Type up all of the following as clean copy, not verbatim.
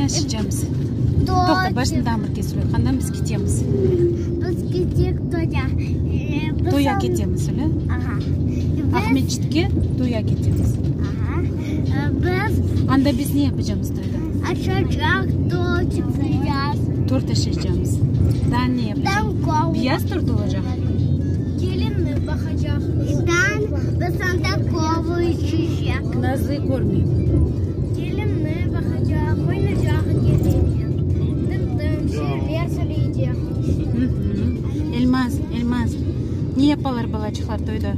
Ne aşaycamız? Toqta, başında amır kesilüv. Qandan biz ketemiz? Biz ketek toya. Toya ketemiz, öyle? Aha. Aqmescitke toya ketemiz. Aha. Biz Anda biz ne yapacamız toyda? Aşacaq tort yapacağız. Tort aşaycamız. Daa ne yapacaq? Beyaz tort olacaq? Kelinni baqacaqmız. Biz anda kola içecek. Nazlıyı körmeyim. Kelinni baqacaq, oynaycaq kelinnen. Dım-dım, şiirler söyleycek. Elmaz, Elmaz, ne yapalar balaçıqlar toyda?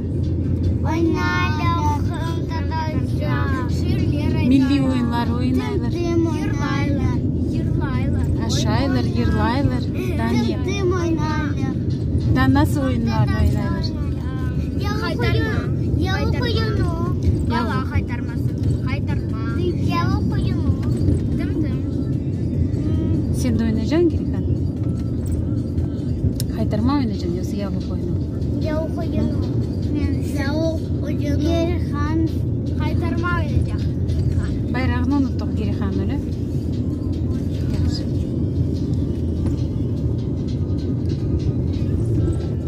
Oynaylar, qırımtatarca, şiirler aytalar. Milliy oyunlar oynaylar. Dım-dım oynaylar, yırlaylar. Aşaylar, yırlaylar. Daa ne? Dım-dım oynaylar. Daa nasıl oyunlarnı oynaylar? Haytarma. Yalı qoyunu. Bala haytarması. Haytarma. Yalı qoyunu. Dım-dım. Sen de oynaycañ, Girihan? Haytarma oynayacañ yoqsa yalı qoyunu? Yalı qoyunu. Yalı qoyunu. Girihan haytarma oynaycaq. Bayrağını unuttıq, Girihan, öyle? Yahşı.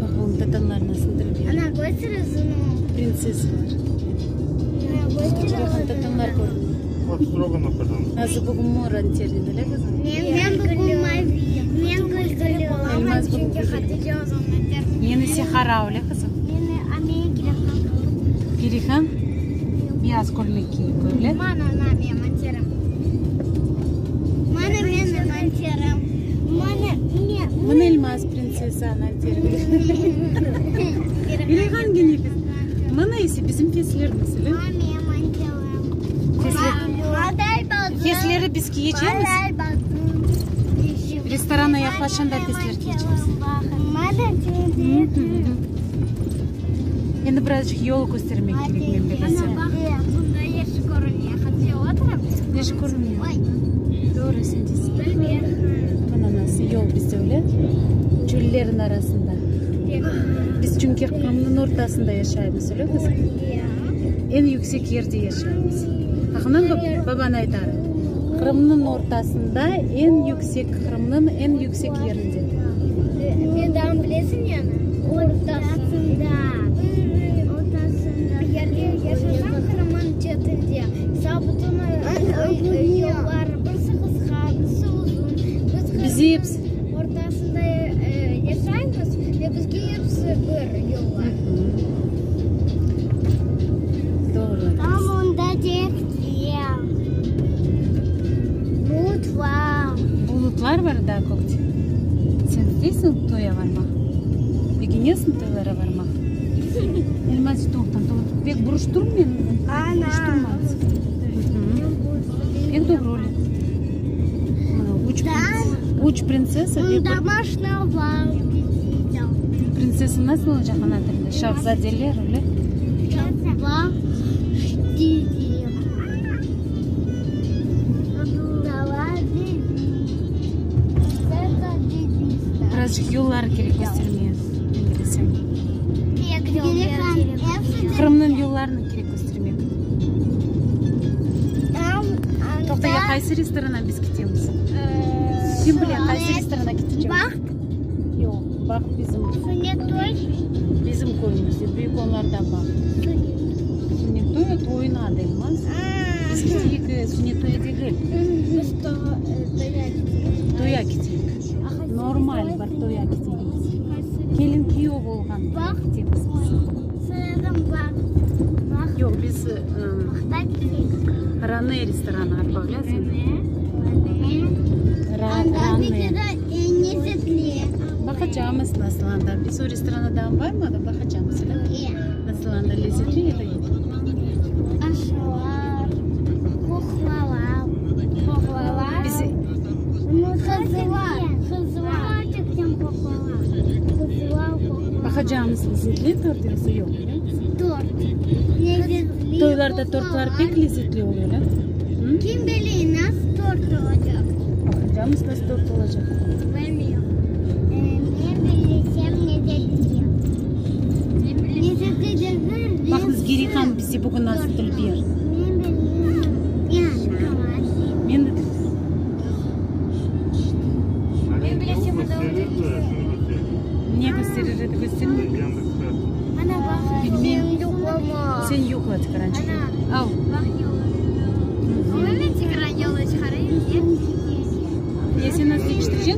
Baq, tatanlar nasıl dülber. Ana, köster özüni. Printsessalar. Girihan, tatanlar körünmey. Вот Строганов, пожалуйста. Nazlı bugün mor anterli, öyle qızım? Men bugün mavi. Men gül-gül Elmaz bugün gül. Menisi qara, öyle qızım? Girihan beyaz kölmek kiyip, öyle? Mana, na, men anterim. Mana menim anterim. Mana, men. Mına Elmaz printsessanıñ anteri. Girihan kene biz. Mına ise bizim feslerimiz, öyle? Mana menim anterim. Fesleri biz kiyecemiz. Restorana yaqlaşanda fesler kiyecemiz. Endi birazcıq yol köstermek kerek men bilesem. Neşe körünmey? Doğru sen deysiñ. Mına nasıl yol bizde öyle? Çöllerniñ arasında. Biz çünki Qırımnıñ ortasında yaşaymız, öyle qızım? Eñ yüksek yerde yaşaymız. Aqımdan baban aytar, Qırımnıñ ortasında eñ yüksek, Qırımnıñ eñ yüksek yerinde. Men daa bilesiñ neni? Ortasında. Ortasında. Yerde yaşasam Qırımnıñ çetinde, sağ bütün yollar, birisi qısqa, birisi uzun. Biz Qırımnıñ ortasında yaşaymız ve bizge episi bir yollar. Doğru. Tam onda Bulut var. Bulutlar var daa kökte. Sen isteysiñ toya varmaq? Begenesiñ toylara varmaq? Elmaz, toqtan, toqtan. Pek buruştırma meni. Ana. Buruştırma. Pek doğru öyle. Mına üç, üç printsessa ve bir... Maşina var. Printsessa nasıl olacaq ana tilinde? Şahzadeler öyle? Var. Dedim. Birazcıq yolları kerek köstermege, men bilesem. Qırımnıñ yollarını kerek köstermek. Toqta, ya qaysı restorana biz ketemiz? Kim bile, qaysı restorana ketecekmiz? Baht. Yoq, Baht bizim. Bizim köyümizde, Büyük Onlarda Baht. Sünnet toy, toynıñ adı, Elmaz. Biz keteyik, sünnet toyu degil. Toya keteyik. Normal bir toya keteyik biz. Kelin kiyöv olğan toya ketemiz biz. Yoq, biz Rane restoranına отправляться. Rane. Baqacamız nasıl anda. Biz o restorana daa barmadıq, baqacamız. Nasıl anda lezetli ya da yoq. Aşlar, qoqlalar, qoqlalar. Biz Qızlar, qızlar. Qızlar, Baqacamız lezetli tort yoqsa yoq. Tort. Lezetli. Toylarda tortlar pek lezetli oluyor, da? Kim bilir nasıl tort olacaq? Baqacamız nasıl tort olacaq. Bilmiyorum. Men bilsem lezzetli. Lezzetli degil. Baqıñız, Girihan bize bugün nasıl dülber. Men bilmem. Men de.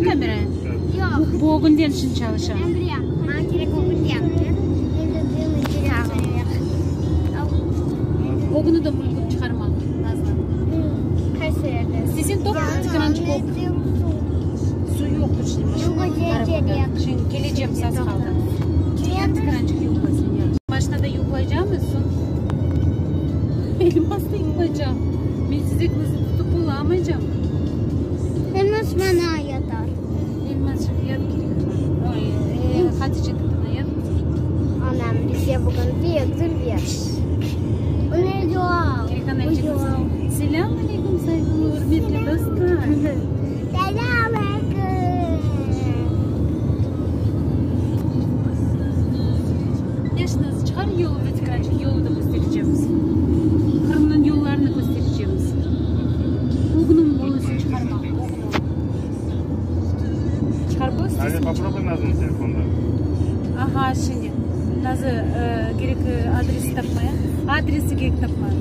Açtıñ kamerayı? Yoq. Bu ögünden şimdi çalışa. Men bilem. Maña kerek ögünden. Ögüni de mümkün çıqarmaq, Nazlı. Qaysı yerde? İstesen top, tıkrançıq ol. Su yoqtır şimdi maşinada, arabada. Şimdi kelecem, az qaldı. Tıkrançıq yuqlasın, yahşı. Maşinada yuqlaycamız, soñ Elmaz da yuqlaycaq. Men siz ekiñizni tutıp olamaycam. Elmaz maña yatar. Elmaz şimdi yat kerek. Oy, Hatice tatana yat. Anam bizge bugün pek dülber. Selâm aleyküm, sayğılı, ürmetli dostlar! Selâm aleyküm! Yaşnız, çıqar yol vetikançıq, yolnı da kösterecemiz. Qırımnıñ yollarını kösterecemiz. Ögüniñ bolusını çıqarmaq, ögüni. Çıqarıp Hadi popробуй Nazlı'nıñ telefonda. Aha, şimdi. Nazı, kerek adresi tapmaya. Adresi kerek tapmaya.